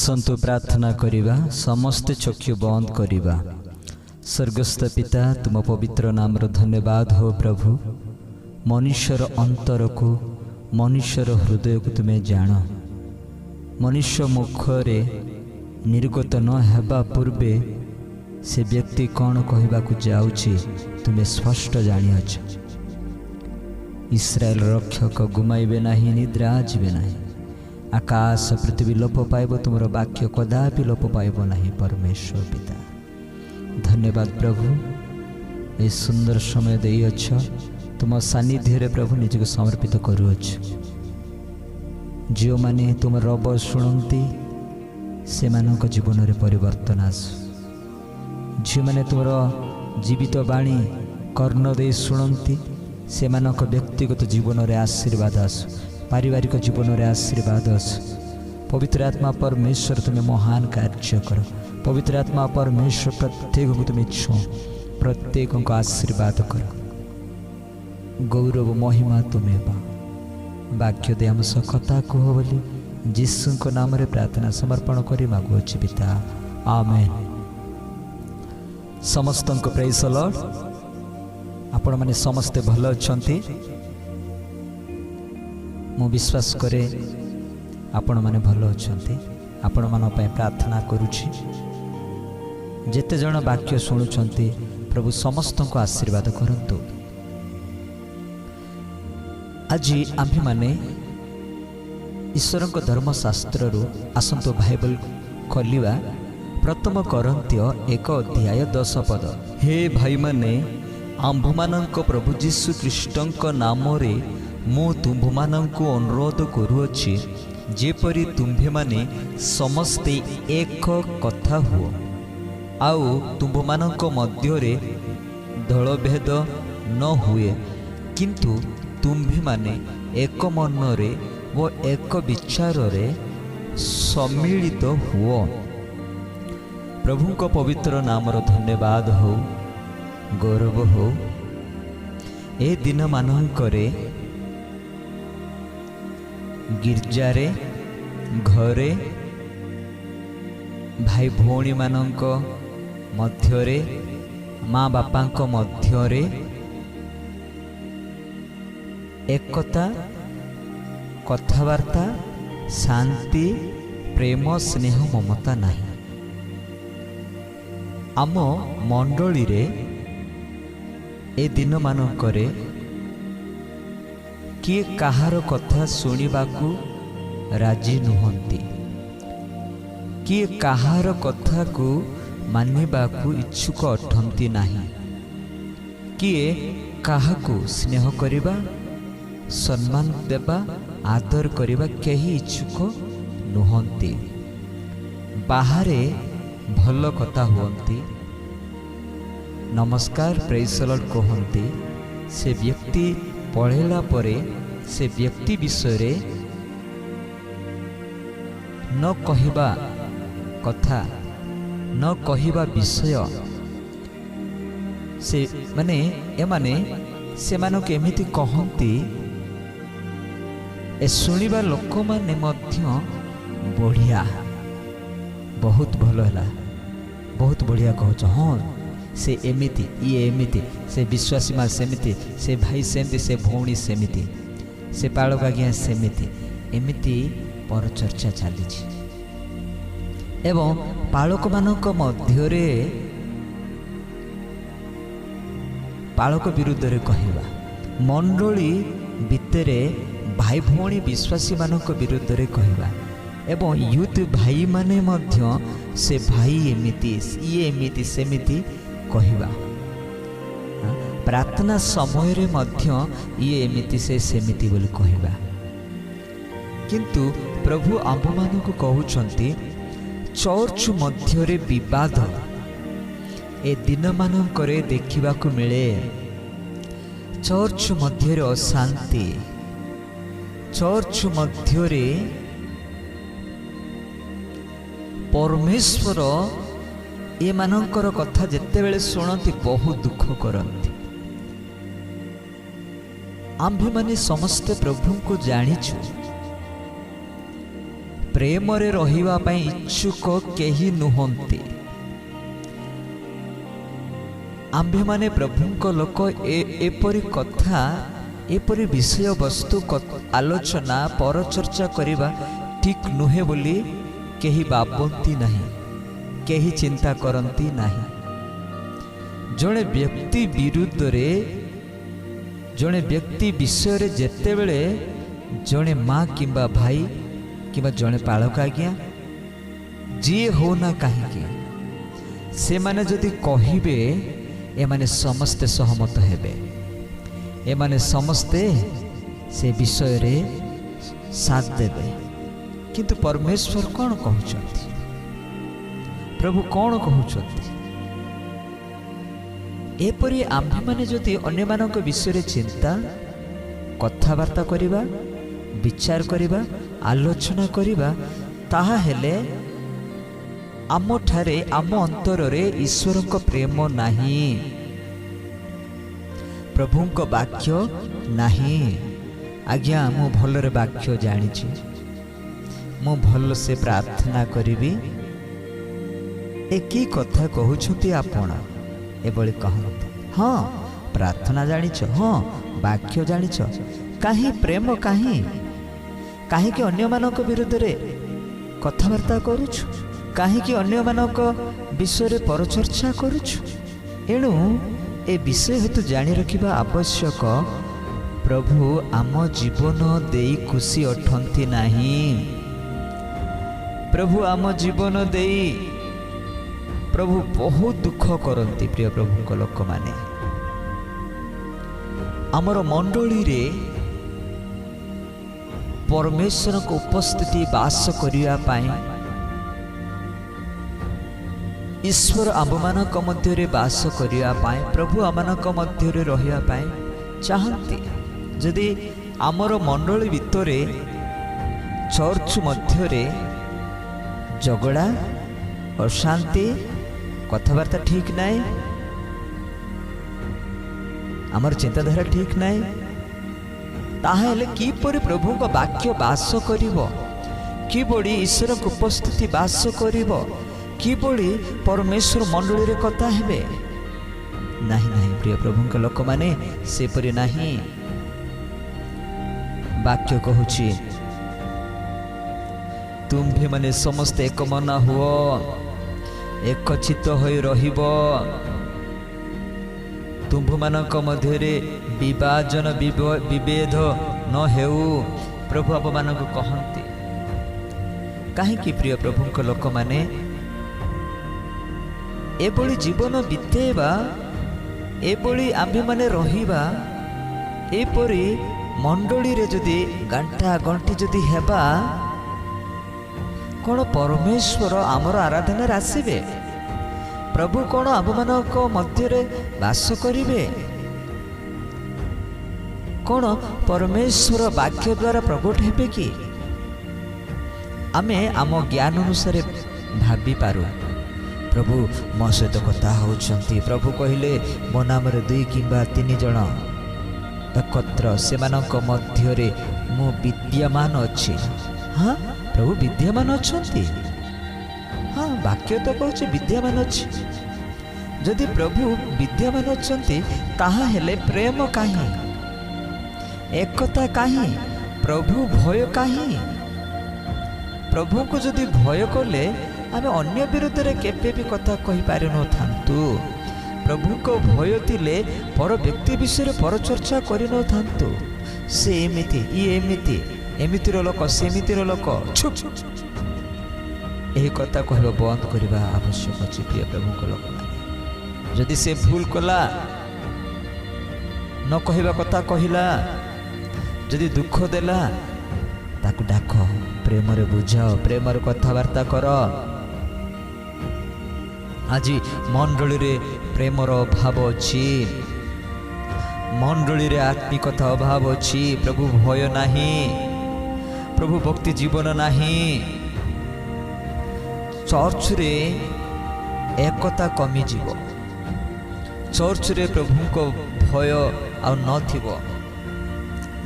ଆସନ୍ତୁ ପ୍ରାର୍ଥନା କରିବା। ସମସ୍ତେ ଚକ୍ଷୁ ବନ୍ଦ କରିବା। ସ୍ୱର୍ଗସ୍ଥ ପିତା, ତୁମ ପବିତ୍ର ନାମର ଧନ୍ୟବାଦ ହଉ ପ୍ରଭୁ। ମନୁଷ୍ୟର ଅନ୍ତରକୁ, ମନୁଷ୍ୟର ହୃଦୟକୁ ତୁମେ ଜାଣ। ମନୁଷ୍ୟ ମୁଖରେ ନିର୍ଗତ ନ ହେବା ପୂର୍ବେ ସେ ବ୍ୟକ୍ତି କ'ଣ କହିବାକୁ ଯାଉଛି, ତୁମେ ସ୍ପଷ୍ଟ ଜାଣିଅଛ। ଇସ୍ରାଏଲ ରକ୍ଷକ ଘୁମାଇବେ ନାହିଁ, ନିଦ୍ରା ଯିବେ ନାହିଁ। ଆକାଶ ପୃଥିବୀ ଲୋପ ପାଇବ, ତୁମର ବାକ୍ୟ କଦାପି ଲୋପ ପାଇବ ନାହିଁ। ପରମେଶ୍ୱର ପିତା, ଧନ୍ୟବାଦ ପ୍ରଭୁ, ଏ ସୁନ୍ଦର ସମୟ ଦେଇଅଛ। ତୁମ ସାନ୍ନିଧ୍ୟରେ ପ୍ରଭୁ ନିଜକୁ ସମର୍ପିତ କରୁଅଛୁ। ଯେଉଁମାନେ ତୁମ ରବ ଶୁଣନ୍ତି, ସେମାନଙ୍କ ଜୀବନରେ ପରିବର୍ତ୍ତନ ଆସୁ। ଯେଉଁମାନେ ତୁମର ଜୀବିତ ବାଣୀ କର୍ଣ୍ଣ ଦେଇ ଶୁଣନ୍ତି, ସେମାନଙ୍କ ବ୍ୟକ୍ତିଗତ ଜୀବନରେ ଆଶୀର୍ବାଦ ଆସୁ, ପାରିବାରିକ ଜୀବନରେ ଆଶୀର୍ବାଦ ଆସୁ। ପବିତ୍ର ଆତ୍ମା ପରମେଶ୍ୱର, ତୁମେ ମହାନ କାର୍ଯ୍ୟ କର। ପବିତ୍ର ଆତ୍ମା ପରମେଶ୍ୱର, ପ୍ରତ୍ୟେକଙ୍କୁ ତୁମେ ଛୁଅଁ, ପ୍ରତ୍ୟେକଙ୍କୁ ଆଶୀର୍ବାଦ କର। ଗୌରବ ମହିମା ତୁମେ ପାଅ। ବାକ୍ୟ ଦେଇ ଆମ ସହ କଥା କୁହ ବୋଲି ଯୀଶୁଙ୍କ ନାମରେ ପ୍ରାର୍ଥନା ସମର୍ପଣ କରି ମାଗୁଅଛି ପିତା, ଆମେନ୍। ସମସ୍ତଙ୍କୁ ପ୍ରେଜ୍ ଲର୍ଡ। ଆପଣମାନେ ସମସ୍ତେ ଭଲ ଅଛନ୍ତି? ମୁଁ ବିଶ୍ୱାସ କରେ ଆପଣମାନେ ଭଲ ଅଛନ୍ତି। ଆପଣମାନଙ୍କ ପାଇଁ ପ୍ରାର୍ଥନା କରୁଛି। ଯେତେ ଜଣ ବାକ୍ୟ ଶୁଣୁଛନ୍ତି, ପ୍ରଭୁ ସମସ୍ତଙ୍କୁ ଆଶୀର୍ବାଦ କରନ୍ତୁ। ଆଜି ଆମ୍ଭେମାନେ ଈଶ୍ୱରଙ୍କ ଧର୍ମଶାସ୍ତ୍ରରୁ, ଆସନ୍ତୁ ବାଇବଲ ଖୋଲିବା, ପ୍ରଥମ କରିନ୍ଥୀୟ 1 ଅଧ୍ୟାୟ 10 ପଦ। ହେ ଭାଇମାନେ, ଆମ୍ଭମାନଙ୍କ ପ୍ରଭୁ ଯୀଶୁ ଖ୍ରୀଷ୍ଟଙ୍କ ନାମରେ ମୁଁ ତୁମ୍ଭମାନଙ୍କୁ ଅନୁରୋଧ କରୁଅଛି, ଯେପରି ତୁମ୍ଭେମାନେ ସମସ୍ତେ ଏକ କଥା ହୁଅ ଆଉ ତୁମ୍ଭମାନଙ୍କ ମଧ୍ୟରେ ଦଳଭେଦ ନ ହୁଏ, କିନ୍ତୁ ତୁମ୍ଭେମାନେ ଏକ ମନରେ ଓ ଏକ ବିଚାରରେ ସମ୍ମିଳିତ ହୁଅ। ପ୍ରଭୁଙ୍କ ପବିତ୍ର ନାମର ଧନ୍ୟବାଦ ହଉ, ଗୌରବ ହଉ। ଏ ଦିନମାନଙ୍କରେ ଗିର୍ଜାରେ, ଘରେ, ଭାଇ ଭଉଣୀମାନଙ୍କ ମଧ୍ୟରେ, ମା ବାପାଙ୍କ ମଧ୍ୟରେ ଏକତା, କଥାବାର୍ତ୍ତା, ଶାନ୍ତି, ପ୍ରେମ, ସ୍ନେହ, ମମତା ନାହିଁ। ଆମ ମଣ୍ଡଳୀରେ ଏ ଦିନମାନଙ୍କରେ କିଏ କାହାର କଥା ଶୁଣିବାକୁ ରାଜି ନୁହନ୍ତି, କିଏ କାହାର କଥାକୁ ମାନିବାକୁ ଇଚ୍ଛୁକ ଅଟନ୍ତି ନାହିଁ, କିଏ କାହାକୁ ସ୍ନେହ କରିବା, ସମ୍ମାନ ଦେବା, ଆଦର କରିବା କେହି ଇଚ୍ଛୁକ ନୁହନ୍ତି। ବାହାରେ ଭଲ କଥା ହୁଅନ୍ତି, ନମସ୍କାର, ପ୍ରେଜ୍ ଲର୍ଡ କୁହନ୍ତି। ସେ ବ୍ୟକ୍ତି ପଳେଇଲା ପରେ ସେ ବ୍ୟକ୍ତି ବିଷୟରେ ନ କହିବା କଥା, ନ କହିବା ବିଷୟ, ସେ ମାନେ ଏମାନେ ସେମାନଙ୍କୁ ଏମିତି କହନ୍ତି, ଏ ଶୁଣିବା ଲୋକମାନେ ମଧ୍ୟ ବଢ଼ିଆ, ବହୁତ ଭଲ ହେଲା, ବହୁତ ବଢ଼ିଆ କହୁଛ, ହଁ, ସେ ଏମିତି, ଇଏ ଏମିତି, ସେ ବିଶ୍ୱାସୀ ମା ସେମିତି, ସେ ଭାଇ ସେମିତି, ସେ ଭଉଣୀ ସେମିତି, ସେ ପାଳକ ଆଜ୍ଞା ସେମିତି, ଏମିତି ପରଚର୍ଚ୍ଚା ଚାଲିଛି। ଏବଂ ପାଳକମାନଙ୍କ ମଧ୍ୟରେ ପାଳକ ବିରୁଦ୍ଧରେ କହିବା, ମଣ୍ଡଳୀ ଭିତରେ ଭାଇ ଭଉଣୀ ବିଶ୍ୱାସୀମାନଙ୍କ ବିରୁଦ୍ଧରେ କହିବା ଏବଂ ୟୁଥ୍ ଭାଇମାନେ ମଧ୍ୟ ସେ ଭାଇ ଏମିତି, ଇଏ ଏମିତି, ସେମିତି କହିବା, ପ୍ରାର୍ଥନା ସମୟରେ ମଧ୍ୟ ଇଏ ଏମିତି, ସେ ସେମିତି ବୋଲି କହିବା। କିନ୍ତୁ ପ୍ରଭୁ ଆମ୍ଭମାନଙ୍କୁ କହୁଛନ୍ତି, ଚର୍ଚ୍ଚ ମଧ୍ୟରେ ବିବାଦ ଏ ଦିନମାନଙ୍କରେ ଦେଖିବାକୁ ମିଳେ। ଚର୍ଚ୍ଚ ମଧ୍ୟରେ ଅଶାନ୍ତି, ଚର୍ଚ୍ଚ ମଧ୍ୟରେ ପରମେଶ୍ୱର ଏମାନଙ୍କର କଥା ଯେତେବେଳେ ଶୁଣନ୍ତି, ବହୁତ ଦୁଃଖ କରନ୍ତି। ଆମ୍ଭେମାନେ ସମସ୍ତେ ପ୍ରଭୁଙ୍କୁ ଜାଣିଛୁ। ପ୍ରେମରେ ରହିବା ପାଇଁ ଇଚ୍ଛୁକ କେହି ନୁହନ୍ତି। ଆମ୍ଭେମାନେ ପ୍ରଭୁଙ୍କ ଲୋକ ଏପରି କଥା, ଏପରି ବିଷୟବସ୍ତୁ ଆଲୋଚନା ପରଚର୍ଚ୍ଚା କରିବା ଠିକ୍ ନୁହେଁ ବୋଲି କେହି ଭାବନ୍ତି ନାହିଁ, କେହି ଚିନ୍ତା କରନ୍ତି ନାହିଁ। ଜଣେ ବ୍ୟକ୍ତି ବିରୁଦ୍ଧରେ, ଜଣେ ବ୍ୟକ୍ତି ବିଷୟରେ ଯେତେବେଳେ ଜଣେ ମା କିମ୍ବା ଭାଇ କିମ୍ବା ଜଣେ ପାଳକ ଆଜ୍ଞା ଯିଏ ହେଉନା କାହିଁକି, ସେମାନେ ଯଦି କହିବେ, ଏମାନେ ସମସ୍ତେ ସହମତ ହେବେ, ଏମାନେ ସମସ୍ତେ ସେ ବିଷୟରେ ସାଥ ଦେବେ। କିନ୍ତୁ ପରମେଶ୍ୱର କ'ଣ କହୁଛନ୍ତି? ପ୍ରଭୁ କ'ଣ କହୁଛନ୍ତି? ଏପରି ଆମ୍ଭେମାନେ ଯଦି ଅନ୍ୟମାନଙ୍କ ବିଷୟରେ ଚିନ୍ତା, କଥାବାର୍ତ୍ତା କରିବା, ବିଚାର କରିବା, ଆଲୋଚନା କରିବା, ତାହା ହେଲେ ଆମଠାରେ, ଆମ ଅନ୍ତରରେ ଈଶ୍ୱରଙ୍କ ପ୍ରେମ ନାହିଁ, ପ୍ରଭୁଙ୍କ ବାକ୍ୟ ନାହିଁ। ଆଜ୍ଞା, ମୁଁ ଭଲରେ ବାକ୍ୟ ଜାଣିଛି, ମୁଁ ଭଲସେ ପ୍ରାର୍ଥନା କରିବି, ଏ କି କଥା କହୁଛନ୍ତି ଆପଣ? ଏଭଳି କହନ୍ତି। ହଁ, ପ୍ରାର୍ଥନା ଜାଣିଛ, ହଁ, ବାକ୍ୟ ଜାଣିଛ, କାହିଁ ପ୍ରେମ କାହିଁ? କାହିଁକି ଅନ୍ୟମାନଙ୍କ ବିରୁଦ୍ଧରେ କଥାବାର୍ତ୍ତା କରୁଛୁ? କାହିଁକି ଅନ୍ୟମାନଙ୍କ ବିଷୟରେ ପରଚର୍ଚ୍ଚା କରୁଛୁ? ଏଣୁ ଏ ବିଷୟ ହେତୁ ଜାଣି ରଖିବା ଆବଶ୍ୟକ, ପ୍ରଭୁ ଆମ ଜୀବନ ଦେଇ ଖୁସି ଅଟନ୍ତି ନାହିଁ। ପ୍ରଭୁ ଆମ ଜୀବନ ଦେଇ ପ୍ରଭୁ ବହୁତ ଦୁଃଖ କରନ୍ତି। ପ୍ରିୟ ପ୍ରଭୁଙ୍କ ଲୋକମାନେ, ଆମର ମଣ୍ଡଳୀରେ ପରମେଶ୍ୱରଙ୍କ ଉପସ୍ଥିତି ବାସ କରିବା ପାଇଁ, ଈଶ୍ୱର ଆମ୍ଭମାନଙ୍କ ମଧ୍ୟରେ ବାସ କରିବା ପାଇଁ, ପ୍ରଭୁ ଆମମାନଙ୍କ ମଧ୍ୟରେ ରହିବା ପାଇଁ ଚାହାନ୍ତି। ଯଦି ଆମର ମଣ୍ଡଳୀ ଭିତରେ, ଚର୍ଚ୍ଚ ମଧ୍ୟରେ ଝଗଡ଼ା, ଅଶାନ୍ତି, କଥାବାର୍ତ୍ତା ଠିକ୍ ନାହିଁ, ଆମର ଚିନ୍ତାଧାରା ଠିକ୍ ନାହିଁ, ତାହେଲେ କିପରି ପ୍ରଭୁଙ୍କ ବାକ୍ୟ ବାସ କରିବ? କିଭଳି ଈଶ୍ୱରଙ୍କ ଉପସ୍ଥିତି ବାସ କରିବ? କିଭଳି ପରମେଶ୍ୱର ମଣ୍ଡଳୀରେ କଥା ହେବେ? ନାହିଁ ନାହିଁ, ପ୍ରିୟ ପ୍ରଭୁଙ୍କ ଲୋକମାନେ, ସେପରି ନାହିଁ। ବାକ୍ୟ କହୁଛି, ତୁମ୍ଭେମାନେ ସମସ୍ତେ ଏକମନା ହୁଅ, ଏକଚିତ ହୋଇ ରହିବ, ତୁମ୍ଭମାନଙ୍କ ମଧ୍ୟରେ ବିଭାଜନ ବିଭେଦ ନ ହେଉ। ପ୍ରଭୁ ଆପଣମାନଙ୍କୁ କହନ୍ତି। କାହିଁକି ପ୍ରିୟ ପ୍ରଭୁଙ୍କ ଲୋକମାନେ ଏଭଳି ଜୀବନ ବିତେଇବା, ଏଭଳି ଆମ୍ଭେମାନେ ରହିବା, ଏପରି ମଣ୍ଡଳୀରେ ଯଦି ଗାଣ୍ଠା ଗଣ୍ଠି ଯଦି ହେବା, କ'ଣ ପରମେଶ୍ୱର ଆମର ଆରାଧନାରେ ଆସିବେ? ପ୍ରଭୁ କ'ଣ ଆମମାନଙ୍କ ମଧ୍ୟରେ ବାସ କରିବେ? କ'ଣ ପରମେଶ୍ୱର ବାକ୍ୟ ଦ୍ୱାରା ପ୍ରକଟ ହେବେ କି? ଆମେ ଆମ ଜ୍ଞାନ ଅନୁସାରେ ଭାବିପାରୁ, ପ୍ରଭୁ ମୋ ସହିତ କଥା ହେଉଛନ୍ତି। ପ୍ରଭୁ କହିଲେ, ମୋ ନାମରେ 2 କିମ୍ବା 3 ଜଣ ଏକତ୍ର, ସେମାନଙ୍କ ମଧ୍ୟରେ ମୁଁ ବିଦ୍ୟମାନ ଅଛି। ହଁ, ପ୍ରଭୁ ବିଦ୍ୟମାନ ଅଛନ୍ତି। ହଁ, ବାକ୍ୟ ତ କହୁଛି ବିଦ୍ୟମାନ ଅଛି। ଯଦି ପ୍ରଭୁ ବିଦ୍ୟମାନ ଅଛନ୍ତି, ତାହା ହେଲେ ପ୍ରେମ କାହିଁ? ଏକତା କାହିଁ? ପ୍ରଭୁ ଭୟ କାହିଁ? ପ୍ରଭୁଙ୍କୁ ଯଦି ଭୟ କଲେ ଆମେ ଅନ୍ୟ ବିରୁଦ୍ଧରେ କେବେ ବି କଥା କହିପାରିନଥାନ୍ତୁ। ପ୍ରଭୁଙ୍କ ଭୟ ଥିଲେ ପର ବ୍ୟକ୍ତି ବିଷୟରେ ପରଚର୍ଚ୍ଚା କରିନଥାନ୍ତୁ। ସେ ଏମିତି, ଇଏ ଏମିତି, ଏମିତିର ଲୋକ, ସେମିତିର ଲୋକ, ଛୁପ, ଏହି କଥା କହିବା ବନ୍ଦ କରିବା ଆବଶ୍ୟକ ଅଛି। ପ୍ରିୟ ପ୍ରଭୁଙ୍କ ଲୋକମାନେ, ଯଦି ସେ ଭୁଲ କଲା, ନ କହିବା କଥା କହିଲା, ଯଦି ଦୁଃଖ ଦେଲା, ତାକୁ ଡାକ, ପ୍ରେମରେ ବୁଝାଅ, ପ୍ରେମରେ କଥାବାର୍ତ୍ତା କର। ଆଜି ମଣ୍ଡଳୀରେ ପ୍ରେମର ଅଭାବ ଅଛି, ମଣ୍ଡଳୀରେ ଆତ୍ମିକତା ଅଭାବ ଅଛି, ପ୍ରଭୁ ଭୟ ନାହିଁ, ପ୍ରଭୁ ଭକ୍ତି ଜୀବନ ନାହିଁ। ଚର୍ଚ୍ଚରେ ଏକତା କମିଯିବ, ଚର୍ଚ୍ଚରେ ପ୍ରଭୁଙ୍କ ଭୟ ଆଉ ନଥିବ,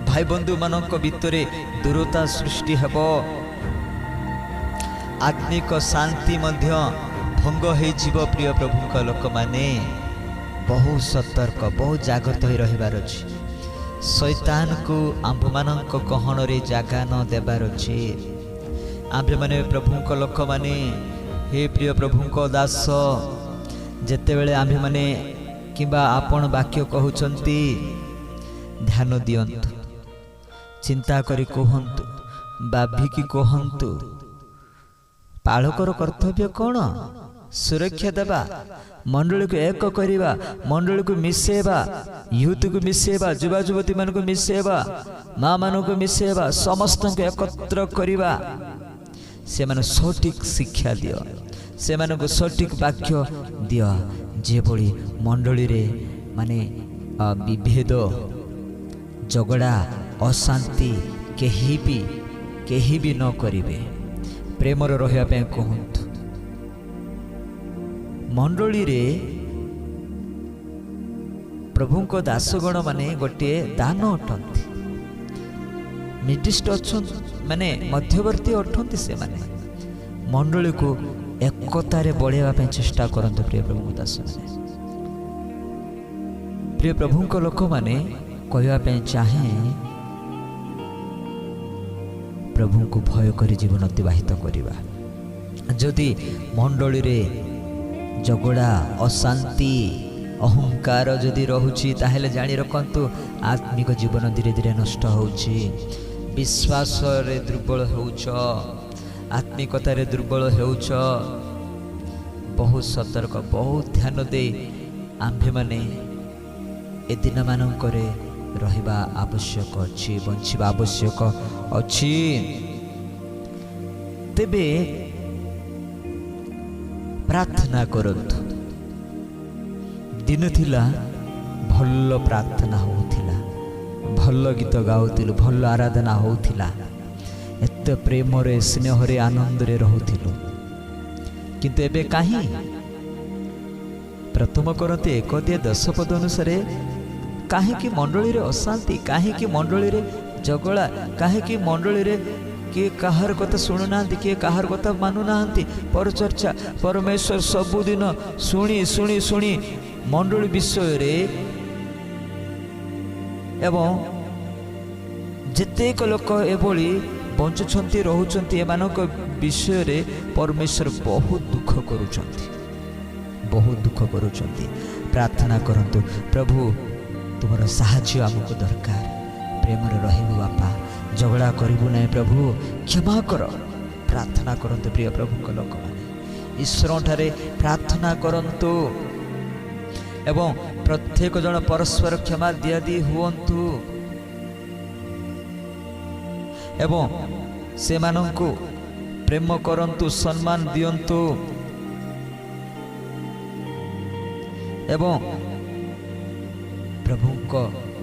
ଭାଇ ବନ୍ଧୁମାନଙ୍କ ଭିତରେ ଦୂରତା ସୃଷ୍ଟି ହେବ। ଆତ୍ମିକ ଶାନ୍ତି ମଧ୍ୟ ଭଙ୍ଗ ହେଇଯିବ। ପ୍ରିୟ ପ୍ରଭୁଙ୍କ ଲୋକମାନେ, ବହୁତ ସତର୍କ, ବହୁତ ଜାଗ୍ରତ ହୋଇ ରହିବାର ଅଛି। ଶୈତାନକୁ ଆମ୍ଭମାନଙ୍କ ଗହଣରେ ଜାଗା ନ ଦେବାର ଅଛି। ଆମ୍ଭେମାନେ ପ୍ରଭୁଙ୍କ ଲୋକମାନେ, ହେ ପ୍ରିୟ ପ୍ରଭୁଙ୍କ ଦାସ, ଯେତେବେଳେ ଆମ୍ଭେମାନେ କିମ୍ବା ଆପଣ ବାକ୍ୟ କହୁଛନ୍ତି, ଧ୍ୟାନ ଦିଅନ୍ତୁ, ଚିନ୍ତା କରି କୁହନ୍ତୁ, ଭାବିକି କୁହନ୍ତୁ। ପାଳକର କର୍ତ୍ତବ୍ୟ କ'ଣ? ସୁରକ୍ଷା ଦେବା, ମଣ୍ଡଳୀକୁ ଏକ କରିବା, ମଣ୍ଡଳୀକୁ ମିଶାଇବା, ୟୁଥକୁ ମିଶାଇବା, ଯୁବା ଯୁବତୀମାନଙ୍କୁ ମିଶାଇବା, ମା ମାନଙ୍କୁ ମିଶାଇବା, ସମସ୍ତଙ୍କୁ ଏକତ୍ର କରିବା। ସେମାନେ ସଠିକ ଶିକ୍ଷା ଦିଅ, ସେମାନଙ୍କୁ ସଠିକ ବାକ୍ୟ ଦିଅ, ଯେଭଳି ମଣ୍ଡଳୀରେ ମାନେ ବିଭେଦ, ଝଗଡ଼ା, ଅଶାନ୍ତି କେହି ବି ନ କରିବେ। ପ୍ରେମରେ ରହିବା ପାଇଁ କୁହନ୍ତୁ। ମଣ୍ଡଳୀରେ ପ୍ରଭୁଙ୍କ ଦାସଗଣ ମାନେ ଗୋଟିଏ ଦାନ ଅଟନ୍ତି, ନିର୍ଦ୍ଦିଷ୍ଟ ଅଛନ୍ତି, ମାନେ ମଧ୍ୟବର୍ତ୍ତୀ ଅଟନ୍ତି। ସେମାନେ ମଣ୍ଡଳୀକୁ ଏକତାରେ ବଢ଼ାଇବା ପାଇଁ ଚେଷ୍ଟା କରନ୍ତୁ। ପ୍ରିୟ ପ୍ରଭୁଙ୍କ ଦାସମାନେ, ପ୍ରିୟ ପ୍ରଭୁଙ୍କ ଲୋକମାନେ, କହିବା ପାଇଁ ଚାହେଁ, ପ୍ରଭୁଙ୍କୁ ଭୟ କରି ଜୀବନ ଅତିବାହିତ କରିବା। ଯଦି ମଣ୍ଡଳୀରେ ଝଗଡ଼ା, ଅଶାନ୍ତି, ଅହଙ୍କାର ଯଦି ରହୁଛି, ତାହେଲେ ଜାଣି ରଖନ୍ତୁ ଆତ୍ମିକ ଜୀବନ ଧୀରେ ଧୀରେ ନଷ୍ଟ ହେଉଛି, ବିଶ୍ୱାସରେ ଦୁର୍ବଳ ହେଉଛ, ଆତ୍ମିକତାରେ ଦୁର୍ବଳ ହେଉଛ। ବହୁତ ସତର୍କ, ବହୁତ ଧ୍ୟାନ ଦେଇ ଆମ୍ଭେମାନେ ଏ ଦିନମାନଙ୍କରେ ରହିବା ଆବଶ୍ୟକ ଅଛି, ବଞ୍ଚିବା ଆବଶ୍ୟକ ଅଛି। ତେବେ ପ୍ରାର୍ଥନା କରନ୍ତୁ। ଦିନ ଥିଲା ଭଲ ପ୍ରାର୍ଥନା ହେଉଥିଲା, ଭଲ ଗୀତ ଗାଉଥିଲୁ, ଭଲ ଆରାଧନା ହେଉଥିଲା, ଏତେ ପ୍ରେମରେ, ସ୍ନେହରେ, ଆନନ୍ଦରେ ରହୁଥିଲୁ। କିନ୍ତୁ ଏବେ କାହିଁ? ପ୍ରଥମ କରନ୍ତି 1:10 ପଦ ଅନୁସାରେ କାହିଁକି ମଣ୍ଡଳୀରେ ଅଶାନ୍ତି, କାହିଁକି ମଣ୍ଡଳୀରେ ଝଗଡ଼ା, କାହିଁକି ମଣ୍ଡଳୀରେ କିଏ କାହାର କଥା ଶୁଣୁନାହାନ୍ତି, କିଏ କାହାର କଥା ମାନୁନାହାନ୍ତି? ପରଚର୍ଚ୍ଚା ପରମେଶ୍ୱର ସବୁଦିନ ଶୁଣି ଶୁଣି ଶୁଣି ମଣ୍ଡଳୀ ବିଷୟରେ ଏବଂ ଯେତେକ ଲୋକ ଏଭଳି ବଞ୍ଚୁଛନ୍ତି, ରହୁଛନ୍ତି, ଏମାନଙ୍କ ବିଷୟରେ ପରମେଶ୍ୱର ବହୁତ ଦୁଃଖ କରୁଛନ୍ତି, ବହୁତ ଦୁଃଖ କରୁଛନ୍ତି। ପ୍ରାର୍ଥନା କରନ୍ତୁ, ପ୍ରଭୁ ତୁମର ସାହାଯ୍ୟ ଆମକୁ ଦରକାର, ପ୍ରେମରେ ରହିବୁ ବାପା, ଝଗଡ଼ା କରିବୁ ନାହିଁ, ପ୍ରଭୁ କ୍ଷମା କର। ପ୍ରାର୍ଥନା କରନ୍ତୁ ପ୍ରିୟ ପ୍ରଭୁଙ୍କ ଲୋକମାନେ, ଈଶ୍ୱରଙ୍କଠାରେ ପ୍ରାର୍ଥନା କରନ୍ତୁ ଏବଂ ପ୍ରତ୍ୟେକ ଜଣ ପରସ୍ପର କ୍ଷମା ଦିଆଦି ହୁଅନ୍ତୁ ଏବଂ ସେମାନଙ୍କୁ ପ୍ରେମ କରନ୍ତୁ, ସମ୍ମାନ ଦିଅନ୍ତୁ ଏବଂ ପ୍ରଭୁଙ୍କ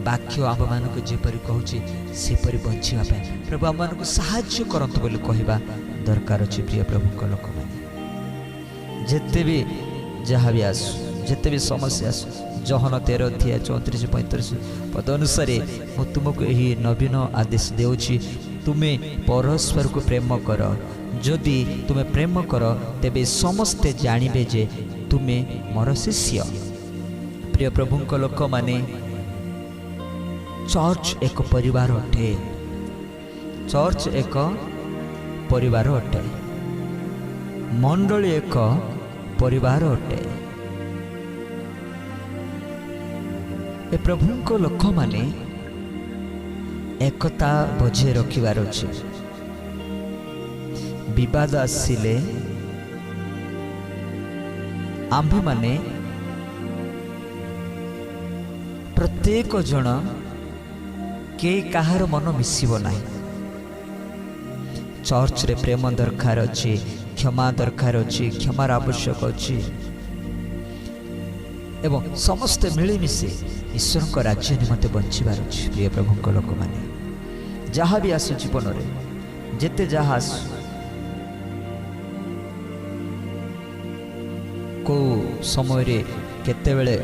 ବାକ୍ୟ ଆମ୍ଭମାନଙ୍କୁ ଯେପରି କହୁଛି ସେପରି ବଞ୍ଚିବା ପାଇଁ ପ୍ରଭୁ ଆମମାନଙ୍କୁ ସାହାଯ୍ୟ କରନ୍ତୁ ବୋଲି କହିବା ଦରକାର ଅଛି। ପ୍ରିୟ ପ୍ରଭୁଙ୍କ ଲୋକମାନେ, ଯେତେ ବି ଯାହା ବି ଆସୁ, ଯେତେ ବି ସମସ୍ୟା ଆସୁ, ଯୋହନ 13:34-35 ପଦ ଅନୁସାରେ ମୁଁ ତୁମକୁ ଏହି ନବୀନ ଆଦେଶ ଦେଉଛି, ତୁମେ ପରସ୍ପରକୁ ପ୍ରେମ କର। ଯଦି ତୁମେ ପ୍ରେମ କର, ତେବେ ସମସ୍ତେ ଜାଣିବେ ଯେ ତୁମେ ମୋର ଶିଷ୍ୟ। ପ୍ରିୟ ପ୍ରଭୁଙ୍କ ଲୋକମାନେ, ଚର୍ଚ୍ଚ ଏକ ପରିବାର ଅଟେ, ଚର୍ଚ୍ଚ ଏକ ପରିବାର ଅଟେ, ମଣ୍ଡଳୀ ଏକ ପରିବାର ଅଟେ। ଏ ପ୍ରଭୁଙ୍କ ଲୋକମାନେ ଏକତା ବଜାୟ ରଖିବାର ଅଛି। ବିବାଦ ଆସିଲେ ଆମ୍ଭେମାନେ ପ୍ରତ୍ୟେକ ଜଣ କେହି କାହାର ମନ ମିଶିବ ନାହିଁ। ଚର୍ଚ୍ଚରେ ପ୍ରେମ ଦରକାର ଅଛି, କ୍ଷମା ଦରକାର ଅଛି, କ୍ଷମାର ଆବଶ୍ୟକ ଅଛି ଏବଂ ସମସ୍ତେ ମିଳିମିଶି ଈଶ୍ୱରଙ୍କ ରାଜ୍ୟ ନିମନ୍ତେ ବଞ୍ଚିବାର ଅଛି। ପ୍ରିୟ ପ୍ରଭୁଙ୍କ ଲୋକମାନେ, ଯାହା ବି ଆସୁ ଜୀବନରେ, ଯେତେ ଯାହା ଆସୁ, କେଉଁ ସମୟରେ କେତେବେଳେ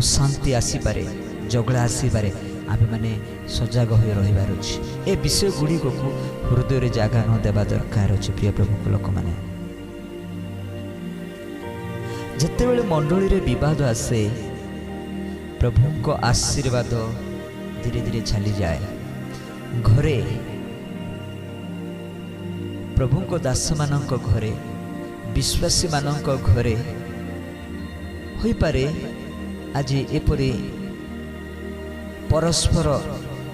ଅଶାନ୍ତି ଆସିପାରେ, ଝଗଡ଼ା ଆସିପାରେ, ଆମେମାନେ ସଜାଗ ହୋଇ ରହିବାର ଅଛି। ଏ ବିଷୟ ଗୁଡ଼ିକକୁ ହୃଦୟରେ ଜାଗା ନ ଦେବା ଦରକାର ଅଛି। ପ୍ରିୟ ପ୍ରଭୁଙ୍କ ଲୋକମାନେ, ଯେତେବେଳେ ମଣ୍ଡଳୀରେ ବିବାଦ ଆସେ, ପ୍ରଭୁଙ୍କ ଆଶୀର୍ବାଦ ଧୀରେ ଧୀରେ ଚାଲିଯାଏ। ଘରେ, ପ୍ରଭୁଙ୍କ ଦାସମାନଙ୍କ ଘରେ, ବିଶ୍ୱାସୀମାନଙ୍କ ଘରେ ହୋଇପାରେ ଆଜି ଏପରି ପରସ୍ପର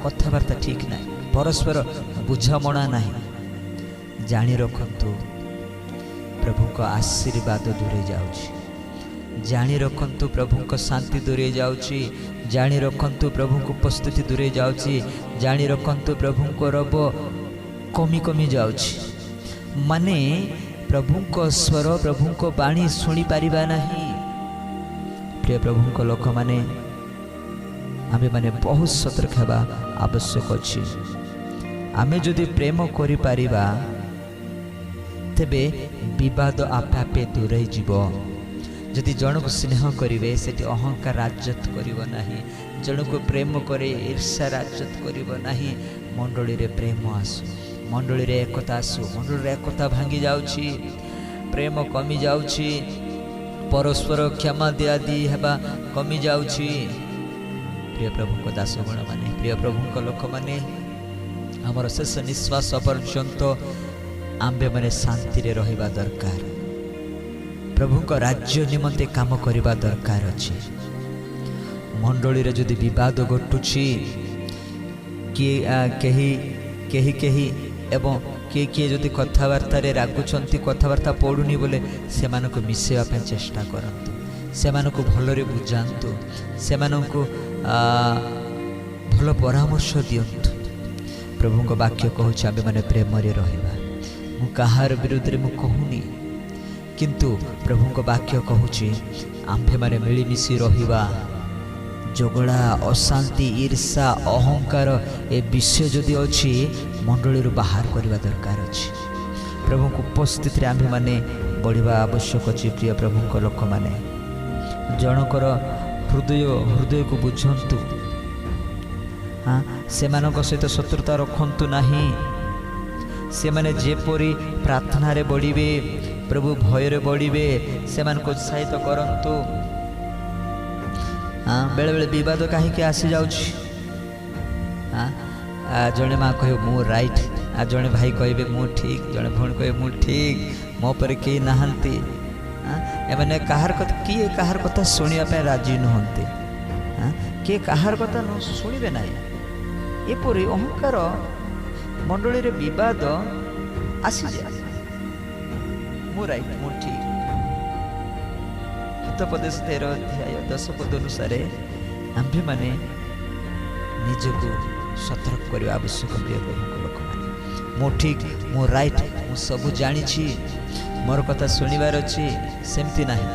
କଥାବାର୍ତ୍ତା ଠିକ୍ ନାହିଁ, ପରସ୍ପର ବୁଝାମଣା ନାହିଁ। ଜାଣି ରଖନ୍ତୁ, ପ୍ରଭୁଙ୍କ ଆଶୀର୍ବାଦ ଦୂରେଇ ଯାଉଛି। ଜାଣି ରଖନ୍ତୁ, ପ୍ରଭୁଙ୍କ ଶାନ୍ତି ଦୂରେଇ ଯାଉଛି। ଜାଣି ରଖନ୍ତୁ, ପ୍ରଭୁଙ୍କ ଉପସ୍ଥିତି ଦୂରେଇ ଯାଉଛି। ଜାଣି ରଖନ୍ତୁ, ପ୍ରଭୁଙ୍କ ରବ କମି କମି ଯାଉଛି। ମାନେ ପ୍ରଭୁଙ୍କ ସ୍ୱର, ପ୍ରଭୁଙ୍କ ବାଣୀ ଶୁଣିପାରିବା ନାହିଁ। ପ୍ରିୟ ପ୍ରଭୁଙ୍କ ଲୋକମାନେ, ଆମେମାନେ ବହୁତ ସତର୍କ ହେବା ଆବଶ୍ୟକ ଅଛି। ଆମେ ଯଦି ପ୍ରେମ କରିପାରିବା, ତେବେ ବିବାଦ ଆପେ ଆପେ ଦୂରେଇ ଯିବ। ଯଦି ଜଣକୁ ସ୍ନେହ କରିବେ, ସେଠି ଅହଙ୍କାର ରାଜତ୍ୱ କରିବ ନାହିଁ। ଜଣକୁ ପ୍ରେମ କରେ, ଈର୍ଷା ରାଜତ୍ୱ କରିବ ନାହିଁ। ମଣ୍ଡଳୀରେ ପ୍ରେମ ଆସୁ, ମଣ୍ଡଳୀରେ ଏକତା ଆସୁ। ମଣ୍ଡଳୀରେ ଏକତା ଭାଙ୍ଗି ଯାଉଛି, ପ୍ରେମ କମି ଯାଉଛି, ପରସ୍ପର କ୍ଷମା ଦିଆଦି ହେବା କମି ଯାଉଛି। ପ୍ରିୟ ପ୍ରଭୁଙ୍କ ଦାସଗଣମାନେ, ପ୍ରିୟ ପ୍ରଭୁଙ୍କ ଲୋକମାନେ, ଆମର ଶେଷ ନିଶ୍ୱାସ ପର୍ଯ୍ୟନ୍ତ ଆମ୍ଭେମାନେ ଶାନ୍ତିରେ ରହିବା ଦରକାର। ପ୍ରଭୁଙ୍କ ରାଜ୍ୟ ନିମନ୍ତେ କାମ କରିବା ଦରକାର ଅଛି। ମଣ୍ଡଳୀରେ ଯଦି ବିବାଦ ଘଟୁଛି, କିଏ କେହି କେହି କେହି ଏବଂ କିଏ କିଏ ଯଦି କଥାବାର୍ତ୍ତାରେ ରାଗୁଛନ୍ତି, କଥାବାର୍ତ୍ତା ପଡ଼ୁନି ବୋଲେ, ସେମାନଙ୍କୁ ମିଶାଇବା ପାଇଁ ଚେଷ୍ଟା କରନ୍ତୁ। ସେମାନଙ୍କୁ ଭଲରେ ବୁଝାନ୍ତୁ, ସେମାନଙ୍କୁ ଭଲ ପରାମର୍ଶ ଦିଅନ୍ତୁ। ପ୍ରଭୁଙ୍କ ବାକ୍ୟ କହୁଛି, ଆମେମାନେ ପ୍ରେମରେ ରହିବା। ମୁଁ କାହାର ବିରୁଦ୍ଧରେ ମୁଁ କହୁନି, କିନ୍ତୁ ପ୍ରଭୁଙ୍କ ବାକ୍ୟ କହୁଛି, ଆମ୍ଭେମାନେ ମିଳିମିଶି ରହିବା। ଝଗଡ଼ା, ଅଶାନ୍ତି, ଈର୍ଷା, ଅହଙ୍କାର ଏ ବିଷୟ ଯଦି ଅଛି, ମଣ୍ଡଳୀରୁ ବାହାର କରିବା ଦରକାର ଅଛି। ପ୍ରଭୁଙ୍କ ଉପସ୍ଥିତିରେ ଆମ୍ଭେମାନେ ବଢ଼ିବା ଆବଶ୍ୟକ ଅଛି। ପ୍ରିୟ ପ୍ରଭୁଙ୍କ ଲୋକମାନେ, ଜଣଙ୍କର ହୃଦୟକୁ ବୁଝନ୍ତୁ। ହଁ, ସେମାନଙ୍କ ସହିତ ଶତ୍ରୁତା ରଖନ୍ତୁ ନାହିଁ। ସେମାନେ ଯେପରି ପ୍ରାର୍ଥନାରେ ବଢ଼ିବେ, ପ୍ରଭୁ ଭୟରେ ବଢ଼ିବେ, ସେମାନଙ୍କୁ ଉତ୍ସାହିତ କରନ୍ତୁ। ହଁ, ବେଳେବେଳେ ବିବାଦ କାହିଁକି ଆସିଯାଉଛି? ହଁ, ଜଣେ ମା କହିବ ମୁଁ ରାଇଟ୍, ଆଉ ଜଣେ ଭାଇ କହିବେ ମୁଁ ଠିକ୍, ଜଣେ ଭଉଣୀ କହିବେ ମୁଁ ଠିକ୍, ମୋ ପରେ କେହି ନାହାନ୍ତି। ଏମାନେ କାହାର କଥା, କିଏ କାହାର କଥା ଶୁଣିବା ପାଇଁ ରାଜି ନୁହନ୍ତି। କିଏ କାହାର କଥା ନ ଶୁଣିବେ ନାହିଁ। ଏପରି ଅହଙ୍କାର ମଣ୍ଡଳୀରେ ବିବାଦ ଆସିଯାଏ। ମୁଁ ରାଇଟ୍, ମୁଁ ଠିକ୍। ହିତୋପଦେଶ 13 ଅଧ୍ୟାୟ 10 ପଦ ଅନୁସାରେ ଆମ୍ଭେମାନେ ନିଜକୁ ସତର୍କ କରିବା ଆବଶ୍ୟକ। ପ୍ରିୟ ପ୍ରଭୁଙ୍କ ଲୋକମାନେ, ମୁଁ ଠିକ୍, ମୁଁ ରାଇଟ୍, ମୁଁ ସବୁ ଜାଣିଛି, ମୋର କଥା ଶୁଣିବାର ଅଛି, ସେମିତି ନାହିଁ।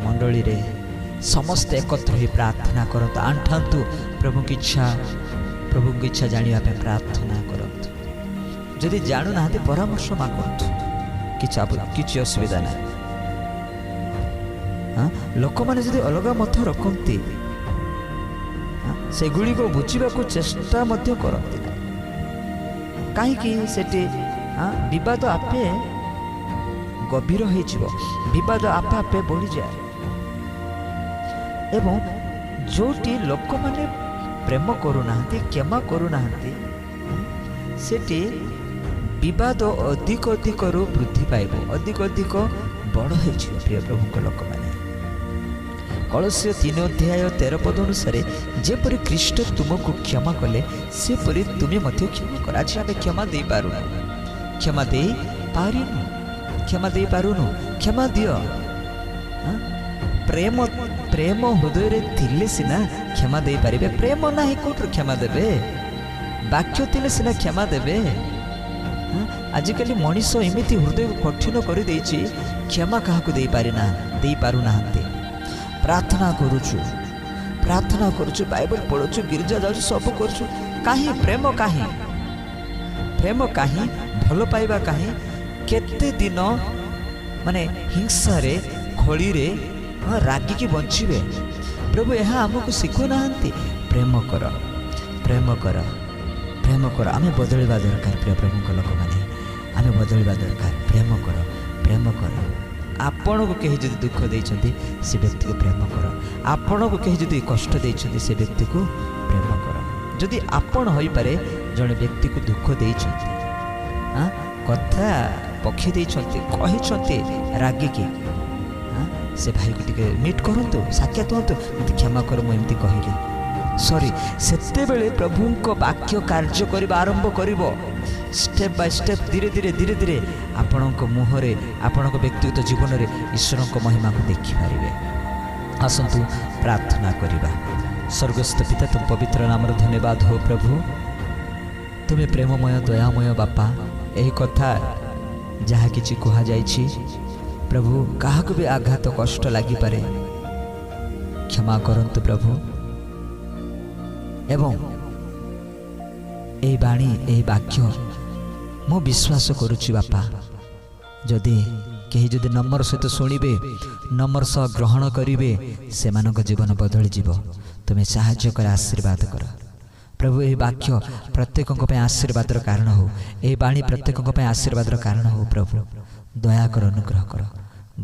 ମଣ୍ଡଳୀରେ ସମସ୍ତେ ଏକତ୍ର ହୋଇ ପ୍ରାର୍ଥନା କରନ୍ତୁ, ଆଣ୍ଠାନ୍ତୁ, ପ୍ରଭୁଙ୍କ ଇଚ୍ଛା ଜାଣିବା ପାଇଁ ପ୍ରାର୍ଥନା କରନ୍ତୁ। ଯଦି ଜାଣୁନାହାନ୍ତି, ପରାମର୍ଶ ମାଗନ୍ତୁ, କିଛି ଅସୁବିଧା ନାହିଁ। ହଁ, ଲୋକମାନେ ଯଦି ଅଲଗା ମତ ରଖନ୍ତି, ସେଗୁଡ଼ିକ ବୁଝିବାକୁ ଚେଷ୍ଟା ମଧ୍ୟ କରନ୍ତି ନାହିଁ କାହିଁକି? ସେଠି ବିବାଦ ଆପେ ଗଭୀର ହେଇଯିବ, ବିବାଦ ଆପେ ଆପେ ବଢ଼ିଯାଏ। ଏବଂ ଯେଉଁଠି ଲୋକମାନେ ପ୍ରେମ କରୁନାହାନ୍ତି, କ୍ଷମା କରୁନାହାନ୍ତି, ସେଠି ବିବାଦ ଅଧିକ ଅଧିକରୁ ବୃଦ୍ଧି ପାଇବ, ଅଧିକ ଅଧିକ ବଡ଼ ହେଇଯିବ। ପ୍ରିୟ ପ୍ରଭୁଙ୍କ ଲୋକମାନେ, କଳସୀୟ 3 ଅଧ୍ୟାୟ 13 ପଦ ଅନୁସାରେ ଯେପରି ଖ୍ରୀଷ୍ଟ ତୁମକୁ କ୍ଷମା କଲେ, ସେପରି ତୁମେ ମଧ୍ୟ କ୍ଷମା କର। ଆଜି ଆମେ କ୍ଷମା ଦେଇପାରୁନୁ, କ୍ଷମା ଦେଇପାରିନୁ, କ୍ଷମା ଦେଇପାରୁନୁ। କ୍ଷମା ଦିଅ। ପ୍ରେମ, ପ୍ରେମ ହୃଦୟରେ ଥିଲେ ସିନା କ୍ଷମା ଦେଇପାରିବେ। ପ୍ରେମ ନାହିଁ, କେଉଁଠୁ କ୍ଷମା ଦେବେ? ବାକ୍ୟ ଥିଲେ ସିନା କ୍ଷମା ଦେବେ। ଆଜିକାଲି ମଣିଷ ଏମିତି ହୃଦୟକୁ କଠିନ କରିଦେଇଛି, କ୍ଷମା କାହାକୁ ଦେଇପାରୁନାହାନ୍ତି। ପ୍ରାର୍ଥନା କରୁଛୁ, ପ୍ରାର୍ଥନା କରୁଛୁ, ବାଇବଲ ପଢ଼ୁଛୁ, ଗିର୍ଜା ଯାଉଛୁ, ସବୁ କରୁଛୁ, କାହିଁ ପ୍ରେମ? କାହିଁ ପ୍ରେମ? କାହିଁ ଭଲ ପାଇବା? କାହିଁ? କେତେ ଦିନ ମାନେ ହିଂସାରେ, କଳିରେ, ହଁ, ରାଗିକି ବଞ୍ଚିବେ? ପ୍ରଭୁ ଏହା ଆମକୁ ଶିଖୁନାହାନ୍ତି। ପ୍ରେମ କର, ପ୍ରେମ କର, ପ୍ରେମ କର। ଆମେ ବଦଳିବା ଦରକାର ପ୍ରିୟ ପ୍ରଭୁଙ୍କ ଲୋକମାନେ, ଆମେ ବଦଳିବା ଦରକାର। ପ୍ରେମ କର, ପ୍ରେମ କର। ଆପଣଙ୍କୁ କେହି ଯଦି ଦୁଃଖ ଦେଇଛନ୍ତି, ସେ ବ୍ୟକ୍ତିକୁ ପ୍ରେମ କର। ଆପଣଙ୍କୁ କେହି ଯଦି କଷ୍ଟ ଦେଇଛନ୍ତି, ସେ ବ୍ୟକ୍ତିକୁ ପ୍ରେମ କର। ଯଦି ଆପଣ ହୋଇପାରେ ଜଣେ ବ୍ୟକ୍ତିକୁ ଦୁଃଖ ଦେଇଛନ୍ତି, କଥା ପକ୍ଷୀ ଦେଇଛନ୍ତି, କହିଛନ୍ତି ରାଗିକି, ସେ ଭାଇକୁ ଟିକେ ମିଟ୍ କରନ୍ତୁ, ସାକ୍ଷାତ ହୁଅନ୍ତୁ, ମୋତେ କ୍ଷମା କର, ମୁଁ ଏମିତି କହିଲି, ସରି। ସେତେବେଳେ ପ୍ରଭୁଙ୍କ ବାକ୍ୟ କାର୍ଯ୍ୟ କରିବା ଆରମ୍ଭ କରିବ। ଷ୍ଟେପ୍ ବାଇ ଷ୍ଟେପ୍, ଧୀରେ ଧୀରେ ଧୀରେ ଧୀରେ ଆପଣଙ୍କ ମୁହଁରେ, ଆପଣଙ୍କ ବ୍ୟକ୍ତିଗତ ଜୀବନରେ ଈଶ୍ୱରଙ୍କ ମହିମାକୁ ଦେଖିପାରିବେ। ଆସନ୍ତୁ ପ୍ରାର୍ଥନା କରିବା। ସ୍ୱର୍ଗସ୍ଥ ପିତା, ତୁମ ପବିତ୍ର ନାମର ଧନ୍ୟବାଦ ହଉ ପ୍ରଭୁ। ତୁମେ ପ୍ରେମମୟ, ଦୟାମୟ ବାପା। ଏହି କଥା ଯାହା କିଛି କୁହାଯାଇଛି ପ୍ରଭୁ, କାହାକୁ ବି ଆଘାତ କଷ୍ଟ ଲାଗିପାରେ, କ୍ଷମା କରନ୍ତୁ ପ୍ରଭୁ। ଏବଂ ଏହି ବାଣୀ, ଏହି ବାକ୍ୟ ମୁଁ ବିଶ୍ୱାସ କରୁଛି ବାପା, ଯଦି କେହି ଯଦି ନମ୍ର ସହିତ ଶୁଣିବେ, ନମ୍ର ସହ ଗ୍ରହଣ କରିବେ, ସେମାନଙ୍କ ଜୀବନ ବଦଳିଯିବ। ତୁମେ ସାହାଯ୍ୟ କର, ଆଶୀର୍ବାଦ କର ପ୍ରଭୁ। ଏହି ବାକ୍ୟ ପ୍ରତ୍ୟେକଙ୍କ ପାଇଁ ଆଶୀର୍ବାଦର କାରଣ ହେଉ, ଏହି ବାଣୀ ପ୍ରତ୍ୟେକଙ୍କ ପାଇଁ ଆଶୀର୍ବାଦର କାରଣ ହେଉ ପ୍ରଭୁ। ଦୟା କର, ଅନୁଗ୍ରହ କର।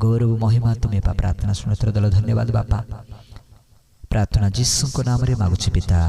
ଗୌରବ ମହିମା ତୁମେ ପା। ପ୍ରାର୍ଥନା ଶୁଣୁଥିର ଦଳ ଧନ୍ୟବାଦ ବାପା। ପ୍ରାର୍ଥନା ଯୀଶୁଙ୍କ ନାମରେ ମାଗୁଛି ପିତା,